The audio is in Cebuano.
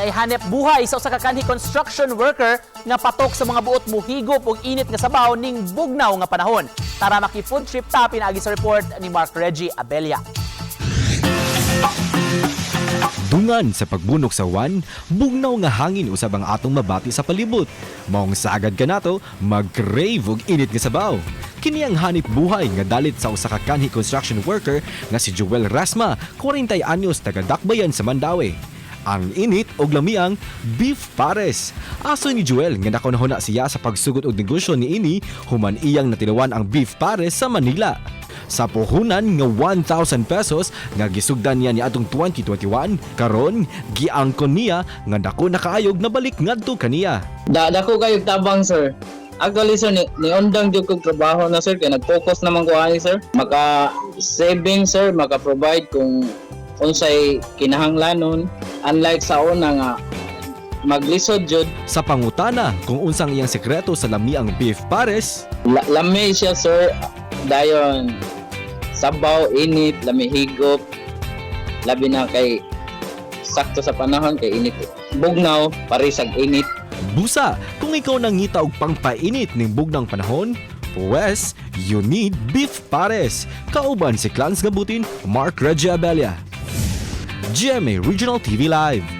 Naay hanep buhay sa usa ka kanhi construction worker nga patok sa mga buot muhigop og init nga sabaw ning bugnaw nga panahon. Tara, maki-food trip ta pinaagi sa report ni Mark Reggie Abella. Dungan sa pagbunok sa uwan, bugnaw nga hangin usab ang atong mabati sa palibot. Maong sagad kanato, mag-crave og init nga sabaw. Kini ang hanip buhay nga dalit sa usa ka kanhi construction worker nga si Joel Rasma, 40 anyos, taga Dakbayan sa Mandaue. Ang init og lamiang beef pares. Aso ni Joel nga nakunahuna siya sa pagsugod og negosyo niini human iyang natinawan ang beef pares sa Manila. Sa puhunan nga 1,000 pesos nga gisugdan niya niadtong 2021, karon giangkon niya nga dako na kaayog nabalik ngadto kaniya. Dako kayo tabang, sir. Actually, sir, ni undang jud kog trabaho na, sir, kay nag-focus naman ko ani, sir. Maka saving, sir, maka provide kung unsay kinahanglanon, unlike sa una nga maglisod jud. Sa pangutana kung unsang iyang sekreto sa lamiang beef pares, Lami siya, sir, dayon sabaw init, lami higop, labi na kay sakto sa panahon kay init, bugnaw parisag init. Busa, kung ikaw nangita og pangpainit ning bugnang panahon, pues, you need beef pares. Kauban si Clans Gabutin, Mark Reggie Abella. GMA Regional TV Live.